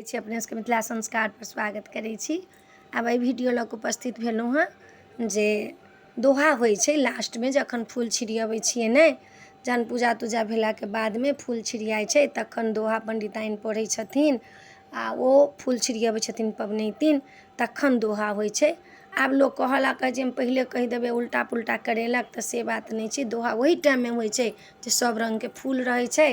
छी अपने सबके मिथिला संस्कारपर स्वागत करै छी। आब एहि वीडियो लऽ कऽ उपस्थित भेलहुँ हँ जे दोहा होइ छै लास्टमे, जखन फूल छिड़ियबै छियै ने, जहन पूजा तूजा भेलाके बादमे फूल छिड़ियाइ छै, तखन दोहा पण्डिताइन पढ़ै छथिन आ ओ फूल छिड़ियबै छथिन पबनैतिन, तखन दोहा होइ छै। आब लोक कहऽ लागल जे हम पहिले कहि देबै, उल्टा पुल्टा करेलक, तऽ से बात नहि छै। दोहा ओहि टाइममे होइ छै जे सब रङ्गके फूल रहै छै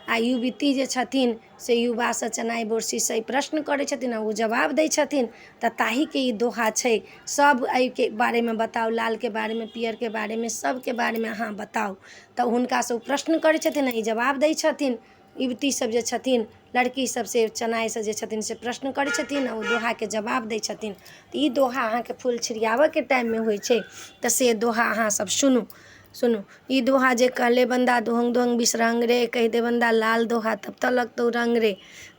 आ युवती जे छथिन से युवासँ चनाइ बोरसीसँ ई प्रश्न करै छथिन आ ओ जवाब दै छथिन, तऽ ताहिके ई दोहा छै। सब एहिके बारेमे बताउ, लालके बारेमे, पियरके बारेमे, सबके बारेमे अहाँ बताउ। तऽ हुनकासँ ओ प्रश्न करै छथिन आ ई जवाब दै छथिन। युवती सब जे छथिन, लड़की सब से चनाइसँ जे छथिन से प्रश्न करै छथिन आ ओ दोहाके जवाब दै छथिन। तऽ ई दोहा अहाँके फूल छिड़ियाबऽके टाइममे होइ छै, तऽ से दोहा अहाँ सब सुनू सुनू। ई दोहा जे कहले बन्दा दोहंग दोहंग बिसरंग रे, कहि दे बन्दा लाल दोहा तब तऽ लगतौ रंग रे।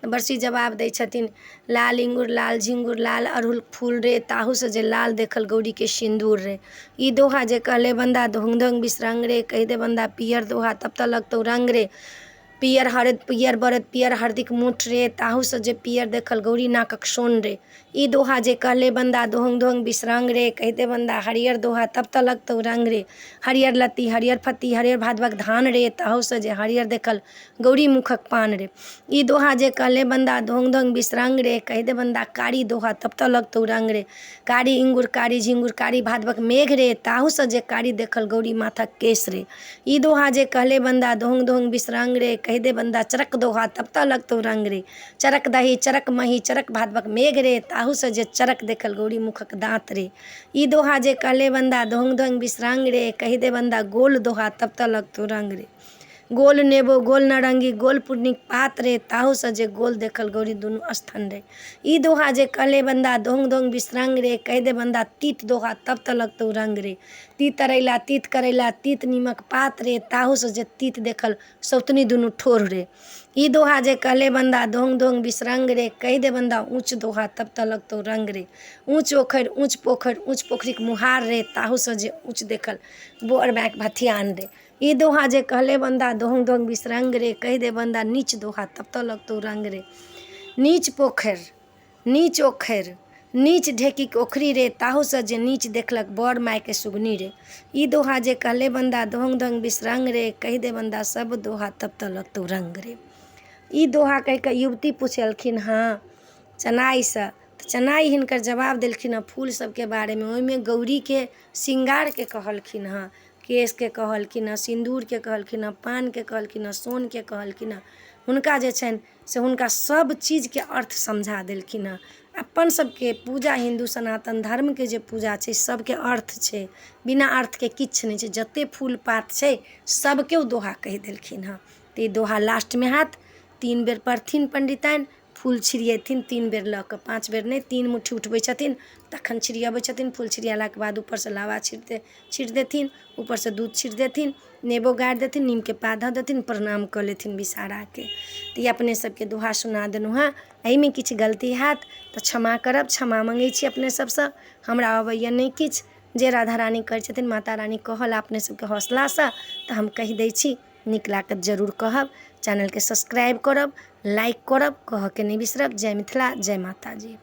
बरसी जवाब दै छथिन, लाल इंगुर लाल झिंगुर लाल अड़हुल फूल रे, ताहूसँ जे लाल देखल गौरीके सिन्दूर रे। ई दोहा जे कहले बन्दा दोहंग दोहंग बिसरंग रे, कहि दे बन्दा पियर दोहा तब तऽ लगतौ रंग रे। पियर हरद पियर बरद पियर हरदिक मूठ रे, ताहूसँ जे पियर देखल गौरी नाकक सोन रे। ई दोहा जे कहले बन्दा दोहंग दोहंग बिसरंग रे, कहि दे बन्दा हरियर दोहा तब तऽ लगतौ रंग रे। हरियर लत्ती हरियर फत्ती हरियर भादवक धान रे, ताहूसँ जे हरियर देखल गौरी मुखक पान रे। ई दोहा जे कहले बन्दा दोहंग दोहंग बिसरंग रे, कहि दे बन्दा कारी दोहा तब तऽ लगतौ रंग रे। कारी इंगुर कारी झिंगुर कारी भादवक मेघ रे, ताहूसँ जे कारी देखल गौरी माथक केश रे। ई दोहा जे कहले बन्दा दोहंग दोहंग बिसरंग रे, कहि दे बन्दा चरक दोहा तब तऽ लगतौ रंग रे। चरक दही चरक मही चरक भादवक मेघ रे, ताहूसँ जे चरक देखल गौरी मुखक दाँत रे। ई दोहा जे कहले बन्दा दोहंग दोहंग बिसरंग रे, कहि दे बन्दा गोल दोहा तब तऽ लगतौ रंग रे। गोल नेबो गोल नारङ्गी गोल पुरनीक पात रे, ताहूसँ जे गोल देखल गौरी दुनू स्तन रे। ई दोहा जे कहले बन्दा दोहंग दोहंग बिसरंग रे, कहि दे बन्दा तीत दोहा तब तऽ लगतौ रंग रे। तीत तरैला तीत करैला तीत नीमक पात रे, ताहूसँ जे तीत देखल सौतनी दुनू ठोर रे। ई दोहा जे कहले बन्दा दोहंग दोहंग बिसरंग रे, कहि दे बन्दा ऊँच दोहा तब तऽ लगतौ रंग रे। ऊँच ओखरि ऊँच पोखरि ऊँच पोखरिक मुहार रे, ताहूसँ जे ऊँच देखल बर मायक भथियान रे। ई दोहा जे कहले बन्दा दोहंग दोहंग बिसरंग रे, कहि दे बन्दा नीच दोहा तब तऽ लगतौ रंग रे। नीच पोखरि नीच ओखरि नीच ढेकीके ओखरी रे, ताहूसँ जे नीच देखलक बर मायके सुगनी रे। ई दोहा जे कहले बन्दा दोहंग दोहंग बिसरंग रे, कहि दे बन्दा सब दोहा तब तऽ लगतौ रंग रे। ई दोहा कहि कऽ युवती पुछलखिन हँ चनाइसँ, तऽ चनाइ हिनकर जवाब देलखिन हँ फूल सबके बारेमे। ओहिमे गौरीके श्रृंगारके कहलखिन हँ, केशके कहलखिन हँ, सिन्दूरके कहलखिन हँ, पानके कहलखिन हँ, सोनके कहलखिन हँ। हुनका जे छनि से हुनका सब चीजके अर्थ समझा देलखिन हँ। अपन सबके पूजा, हिन्दू सनातन धर्मके जे पूजा छै, सबके अर्थ छै, बिना अर्थके किछु नहि छै। जते फूल पात छै सबके ओ दोहा कहि देलखिन हँ। तऽ ई दोहा लास्टमे हैत, 3 बेर पढ़थिन पण्डिताइन, फूल छिड़ियेथिन 3 बेर लऽ कऽ, 5 बेर नहि, 3 मुट्ठी उठबै छथिन तखन छिड़ियबै छथिन। फूल छिड़ियेलाके बाद ऊपरसँ लावा छीट देथिन, ऊपरसँ दूध छीट देथिन, नेबो गाड़ि देथिन, नीमके पात धऽ देथिन, प्रणाम कऽ लेथिन विषहाराके। तऽ ई अपने सबके दोहा सुना देलहुँ हँ। एहिमे किछु गलती हैत तऽ क्षमा करब, क्षमा मङ्गै छी अपने सबसँ। हमरा अबैए नहि किछु, जे राधा रानी करै छथिन, माता रानी कहल अपने सबके हौसलासँ तऽ हम कहि दै छी। नीक लागत जरूर कहब, चैनलके सब्सक्राइब करब, लाइक करब, कहऽके नहि बिसरब। जय मिथिला, जय माताजी।